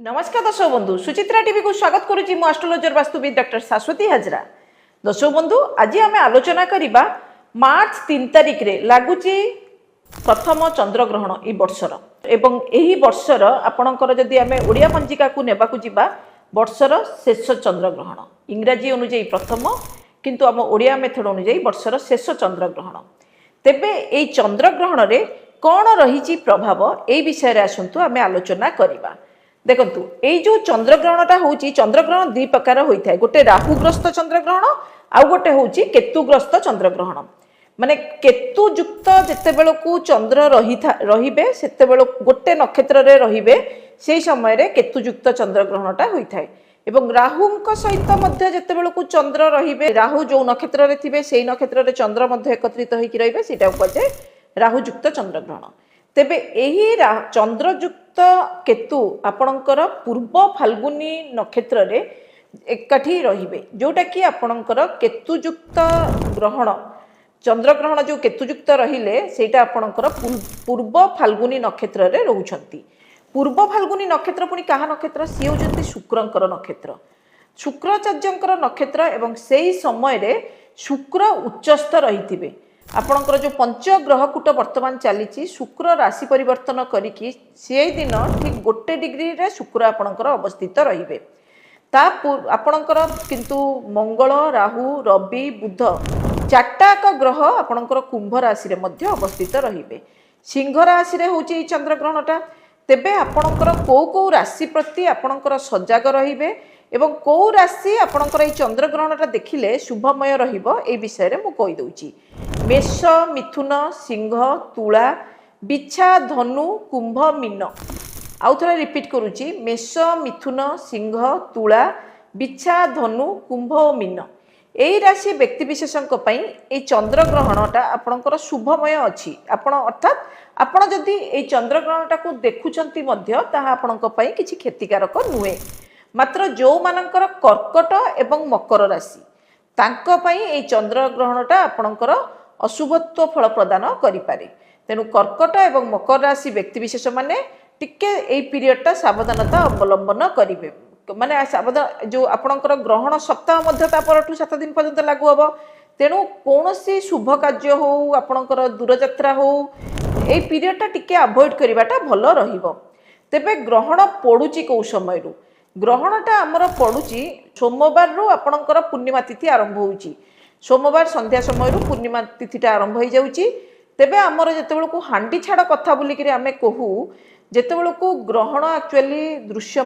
ନମସ୍କାର ଦର୍ଶକ ବନ୍ଧୁ, ସୁଚିତ୍ରା ଟିଭିକୁ ସ୍ୱାଗତ କରୁଛି ମୁଁ ଆଷ୍ଟ୍ରୋଲୋଜର ବାସ୍ତୁବିଦ ଡକ୍ଟର ଶାଶ୍ୱତୀ ହାଜରା। ଦର୍ଶକ ବନ୍ଧୁ, ଆଜି ଆମେ ଆଲୋଚନା କରିବା ମାର୍ଚ୍ଚ 3 ତାରିଖରେ ଲାଗୁଛି ପ୍ରଥମ ଚନ୍ଦ୍ରଗ୍ରହଣ ଏଇ ବର୍ଷର ଏବଂ ଏହି ବର୍ଷର ଆପଣଙ୍କର ଯଦି ଆମେ ଓଡ଼ିଆ ପଞ୍ଜିକାକୁ ନେବାକୁ ଯିବା, ବର୍ଷର ଶେଷ ଚନ୍ଦ୍ରଗ୍ରହଣ। ଇଂରାଜୀ ଅନୁଯାୟୀ ପ୍ରଥମ, କିନ୍ତୁ ଆମ ଓଡ଼ିଆ ମେଥଡ଼ ଅନୁଯାୟୀ ବର୍ଷର ଶେଷ ଚନ୍ଦ୍ରଗ୍ରହଣ। ତେବେ ଏଇ ଚନ୍ଦ୍ରଗ୍ରହଣରେ କ'ଣ ରହିଛି ପ୍ରଭାବ, ଏଇ ବିଷୟରେ ଆସନ୍ତୁ ଆମେ ଆଲୋଚନା କରିବା। ଦେଖନ୍ତୁ, ଏଇ ଯୋଉ ଚନ୍ଦ୍ରଗ୍ରହଣଟା ହେଉଛି, ଚନ୍ଦ୍ରଗ୍ରହଣ ଦୁଇ ପ୍ରକାର ହୋଇଥାଏ। ଗୋଟେ ରାହୁଗ୍ରସ୍ତ ଚନ୍ଦ୍ରଗ୍ରହଣ ଆଉ ଗୋଟେ ହେଉଛି କେତୁଗ୍ରସ୍ତ ଚନ୍ଦ୍ରଗ୍ରହଣ। ମାନେ କେତୁଯୁକ୍ତ ଯେତେବେଳକୁ ଚନ୍ଦ୍ର ରହିବେ, ସେତେବେଳ ଗୋଟେ ନକ୍ଷତ୍ରରେ ରହିବେ, ସେଇ ସମୟରେ କେତୁଯୁକ୍ତ ଚନ୍ଦ୍ରଗ୍ରହଣଟା ହୋଇଥାଏ। ଏବଂ ରାହୁଙ୍କ ସହିତ ମଧ୍ୟ ଯେତେବେଳକୁ ଚନ୍ଦ୍ର ରହିବେ, ରାହୁ ଯୋଉ ନକ୍ଷତ୍ରରେ ଥିବେ, ସେଇ ନକ୍ଷତ୍ରରେ ଚନ୍ଦ୍ର ମଧ୍ୟ ଏକତ୍ରିତ ହେଇକି ରହିବେ, ସେଇଟାକୁ କୁହାଯାଏ ରାହୁଯୁକ୍ତ ଚନ୍ଦ୍ରଗ୍ରହଣ। ତେବେ ଏହି ଚନ୍ଦ୍ରଯୁକ୍ତ କେତୁ ଆପଣଙ୍କର ପୂର୍ବ ଫାଲ୍ଗୁନୀ ନକ୍ଷତ୍ରରେ ଏକାଠି ରହିବେ, ଯୋଉଟାକି ଆପଣଙ୍କର କେତୁଯୁକ୍ତ ଗ୍ରହଣ। ଚନ୍ଦ୍ରଗ୍ରହଣ ଯୋଉ କେତୁଯୁକ୍ତ ରହିଲେ, ସେଇଟା ଆପଣଙ୍କର ପୂର୍ବ ଫାଲ୍ଗୁନୀ ନକ୍ଷତ୍ରରେ ରହୁଛନ୍ତି। ପୂର୍ବ ଫାଲ୍ଗୁନୀ ନକ୍ଷତ୍ର ପୁଣି କାହା ନକ୍ଷତ୍ର? ସିଏ ହେଉଛନ୍ତି ଶୁକ୍ରଙ୍କର ନକ୍ଷତ୍ର, ଶୁକ୍ରାଚାର୍ଯ୍ୟଙ୍କର ନକ୍ଷତ୍ର। ଏବଂ ସେଇ ସମୟରେ ଶୁକ୍ର ଉଚ୍ଚସ୍ଥ ରହିଥିବେ। ଆପଣଙ୍କର ଯୋଉ ପଞ୍ଚଗ୍ରହକୂଟ ବର୍ତ୍ତମାନ ଚାଲିଛି, ଶୁକ୍ର ରାଶି ପରିବର୍ତ୍ତନ କରିକି ସେଇଦିନ ଠିକ୍ 1 ଡିଗ୍ରୀରେ ଶୁକ୍ର ଆପଣଙ୍କର ଅବସ୍ଥିତ ରହିବେ। ତା ଆପଣଙ୍କର କିନ୍ତୁ ମଙ୍ଗଳ, ରାହୁ, ରବି, ବୁଧ ଚାରିଟାକ ଗ୍ରହ ଆପଣଙ୍କର କୁମ୍ଭ ରାଶିରେ ମଧ୍ୟ ଅବସ୍ଥିତ ରହିବେ। ସିଂହ ରାଶିରେ ହେଉଛି ଏଇ ଚନ୍ଦ୍ରଗ୍ରହଣଟା। ତେବେ ଆପଣଙ୍କର କୋଉ କୋଉ ରାଶି ପ୍ରତି ଆପଣଙ୍କର ସଜାଗ ରହିବେ ଏବଂ କୋଉ ରାଶି ଆପଣଙ୍କର ଏଇ ଚନ୍ଦ୍ରଗ୍ରହଣଟା ଦେଖିଲେ ଶୁଭମୟ ରହିବ, ଏଇ ବିଷୟରେ ମୁଁ କହିଦେଉଛି। ମେଷ, ମିଥୁନ, ସିଂହ, ତୁଳା, ବିଛା, ଧନୁ, କୁମ୍ଭ, ମୀନ। ଆଉ ଥରେ ରିପିଟ୍ କରୁଛି, ମେଷ, ମିଥୁନ, ସିଂହ, ତୁଳା, ବିଛା, ଧନୁ, କୁମ୍ଭ ଓ ମୀନ, ଏଇ ରାଶି ବ୍ୟକ୍ତିବିଶେଷଙ୍କ ପାଇଁ ଏଇ ଚନ୍ଦ୍ରଗ୍ରହଣଟା ଆପଣଙ୍କର ଶୁଭମୟ ଅଛି। ଆପଣ ଅର୍ଥାତ୍ ଆପଣ ଯଦି ଏଇ ଚନ୍ଦ୍ରଗ୍ରହଣଟାକୁ ଦେଖୁଛନ୍ତି ମଧ୍ୟ, ତାହା ଆପଣଙ୍କ ପାଇଁ କିଛି କ୍ଷତିକାରକ ନୁହେଁ। ମାତ୍ର ଯେଉଁମାନଙ୍କର କର୍କଟ ଏବଂ ମକର ରାଶି, ତାଙ୍କ ପାଇଁ ଏଇ ଚନ୍ଦ୍ରଗ୍ରହଣଟା ଆପଣଙ୍କର ଅଶୁଭତ୍ୱ ଫଳ ପ୍ରଦାନ କରିପାରେ। ତେଣୁ କର୍କଟ ଏବଂ ମକର ରାଶି ବ୍ୟକ୍ତିବିଶେଷମାନେ ଟିକେ ଏଇ ପିରିୟଡ଼ଟା ସାବଧାନତା ଅବଲମ୍ବନ କରିବେ। ମାନେ ସାବଧାନ, ଯେଉଁ ଆପଣଙ୍କର ଗ୍ରହଣ ସପ୍ତାହ ମଧ୍ୟ ତା ପରଠୁ 7 ଦିନ ପର୍ଯ୍ୟନ୍ତ ଲାଗୁ ହେବ। ତେଣୁ କୌଣସି ଶୁଭ କାର୍ଯ୍ୟ ହଉ, ଆପଣଙ୍କର ଦୂରଯାତ୍ରା ହଉ, ଏଇ ପିରିୟଡ଼ଟା ଟିକେ ଆଭଏଡ଼ କରିବାଟା ଭଲ ରହିବ। ତେବେ ଗ୍ରହଣ ପଡ଼ୁଛି କେଉଁ ସମୟରୁ? ଗ୍ରହଣଟା ଆମର ପଡ଼ୁଛି ସୋମବାରରୁ। ଆପଣଙ୍କର ପୂର୍ଣ୍ଣିମା ତିଥି ଆରମ୍ଭ ହେଉଛି ସୋମବାର ସନ୍ଧ୍ୟା ସମୟରୁ, ପୂର୍ଣ୍ଣିମା ତିଥିଟା ଆରମ୍ଭ ହେଇଯାଉଛି। ତେବେ ଆମର ଯେତେବେଳକୁ ହାଣ୍ଡି ଛାଡ଼ କଥା ବୋଲିକିରି ଆମେ କହୁ, ଯେତେବେଳକୁ ଗ୍ରହଣ ଆକ୍ଚୁଆଲି ଦୃଶ୍ୟ